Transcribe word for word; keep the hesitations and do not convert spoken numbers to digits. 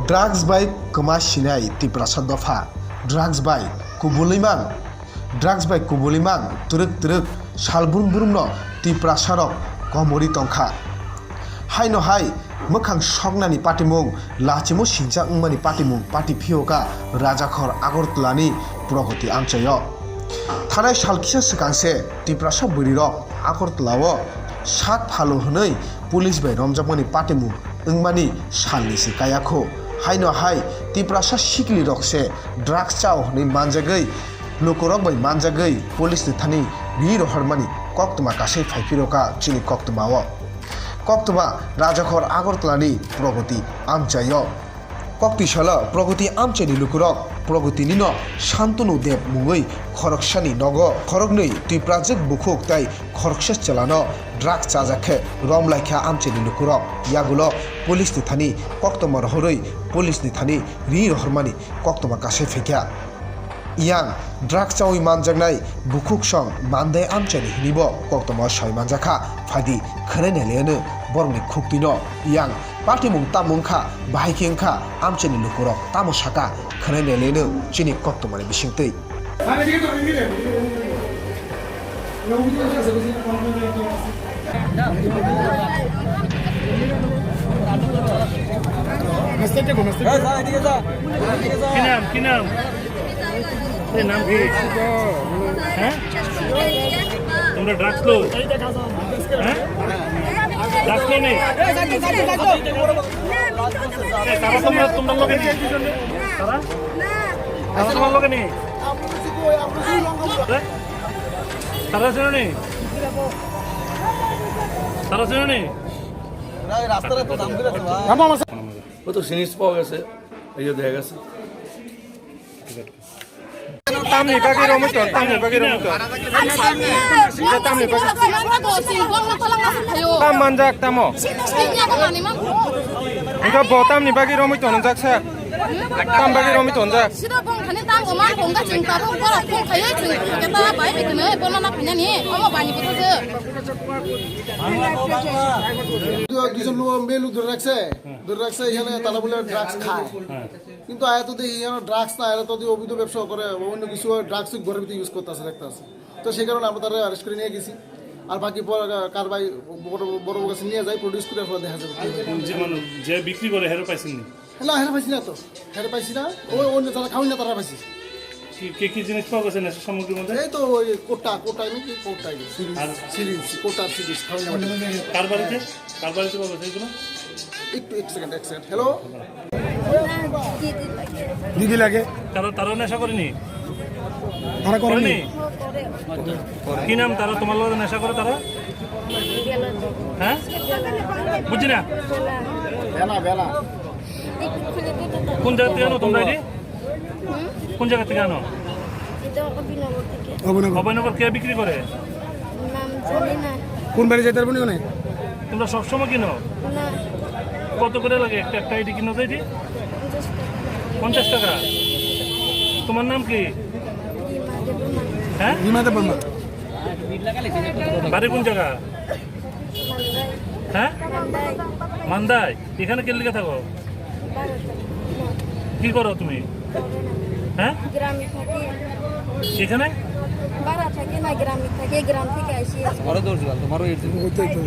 Drugs bai kwma sinai Tiprasa dopha, drugs bai kubulwi man, drugs bai kubulwi man twrwk twrwk sal brum brumno Tiprasa rok komorwi tongkha. Haino hai mwkhang soknani patimung lachimo singjak wngmani patimung pati phiyokha Rajakhor Agartala ni Pragati amchaio. Thanai sal kisa swkang se Tiprasa bwrwi rok Agartala o sak phalo hwnwi police bai romjakmani patimung wngmani salni se kayakho. Haino hai Tiprasa sikli rok se drugs chao hwnwi manjagwi, lukurok bai manjagwi police ni thani ri rohormani koktwma kasai phaiphirokha chini koktwma o. Koktwma Rajakhor Agartala ni Pragati amchaio. Koktwi salo Pragati amchaini lukurok Pragati nino Shantanu Deb mungwi khoroksani nogo khoroknwi twi prajwk bukhuk tei khoroksa chwlano drugs chajak khe rom lai kha amchaini lukurok. Yagulo police ni thani koktwma rohorwi police ni thani ri rohormani koktwma kasai phaikha. Yang drugs chawi manjaknai bukhuk song Mandai amchaini hinibo koktwma sai manjakha. Phaidi khwnai nailaiano borokni khuktwino. Yang patimung tamo wngkha, bahai khe wngkha amchaini lukurok tamo saka khwnai nailaiano chini koktwmani bisingtwi. কি নাম, কি নাম? এই নাম কি? হ্যাঁ? তোমরা ড্রাগস লো? হ্যাঁ? ড্রাগস লো নি? এ, তারা তোমরা, তোমরা লগে নি? তারা? তারা তোমার লগে নি? হ্যাঁ? তারা ছিল নি? তারা ছিল নি? রাস্তাটা তো দাম করে আছে, ভাই। ও তো সিরিজ পাওয়া গেছে, এই যে দেখা গেছে। Tamni bagwi romwi ton, tamni bagwi romwi ton. Tamni bagwi. Tam manjak tamo. Engkha bo tamni bagwi romwi ton jak sa. Tam bagwi romwi ton jak. Sida bong khani tam go man bong ga ching ta bong bora bong khayo ching ke ta bai bi kene bona na phanya ni omo bani bo je. দুজন লোক মেল ধরে রাখছে, ধরে রাখছে এখানে তারা বলে ড্রাগস খায়। কিন্তু আয়া তো দেখি এখানে ড্রাগস না, এরা তো দেখি অবৈধ ব্যবসা করে, অন্য কিছু ড্রাগস ঘরের ভিতরে ইউজ করতেছে, দেখতে আছে। তো সেই কারণে আমরা তারা অ্যারেস্ট করে নিয়ে গেছি। আর বাকি পর-, কারবাই বড় বড় কাছে নিয়ে যাই, প্রডিউস করে, এরপর দেখা যাবে কি হয়। যে মানে যে বিক্রি করে, হেরো পাইছেন নি? না, হেরে পাইছি না তো, হেরে পাইছি না। ওই অন্য যারা খাওয়াই না, তারা পাইছি। কি, কি, কি জিনিস পাওয়া গেছে নেশা সামগ্রীর মধ্যে? এই তো ওই কোটা, কোটা নাকি কোটা, সিরিজ, আর সিরিজ, কোটা সিরিজ খাওয়াই না। কার বাড়িতে? কার বাড়িতে পাওয়া গেছে এগুলো? একটু এক সেকেন্ড, এক সেকেন্ড। হ্যালো? দিদি লাগে। তারা, তারা নেশা করেনি? তারা করেনি? করেনি? কি নাম তারা, তোমার লগে নেশা করে তারা? হ্যাঁ? বুঝছি না। বেলা, বেলা। কোন জায়গা থেকে আনো তোমরা এটি? কোন জায়গা থেকে আনো? এটা অভয়নগর থেকে। অভয়নগর। অভয়নগর কে বিক্রি করে? নাম জানি না। কোন বাড়ি যাইতে পারবো না ওখানে? তোমরা সবসময় কিনো? না। কত করে লাগে একটা, একটা আইডি কিনো তো এটি? পঞ্চাশ টাকা। পঞ্চাশ টাকা? তোমার নাম কি? রিমা দেববর্মা। হ্যাঁ? রিমা দেববর্মা। বাড়ি কোন জায়গা? মান্দাই। হ্যাঁ? মান্দাই। মান্দাই? এখানে কে লিখে থাকো? ভাড়া থাকি। কি করো তুমি? হ্যাঁ? গ্রামে থাকি। এখানে? ভাড়া থাকি না, গ্রামে থাকি, গ্রাম থেকে আসি। ঘরে দৌড় দিলাম, তোমারও এর জন্য। ওইটাই তো।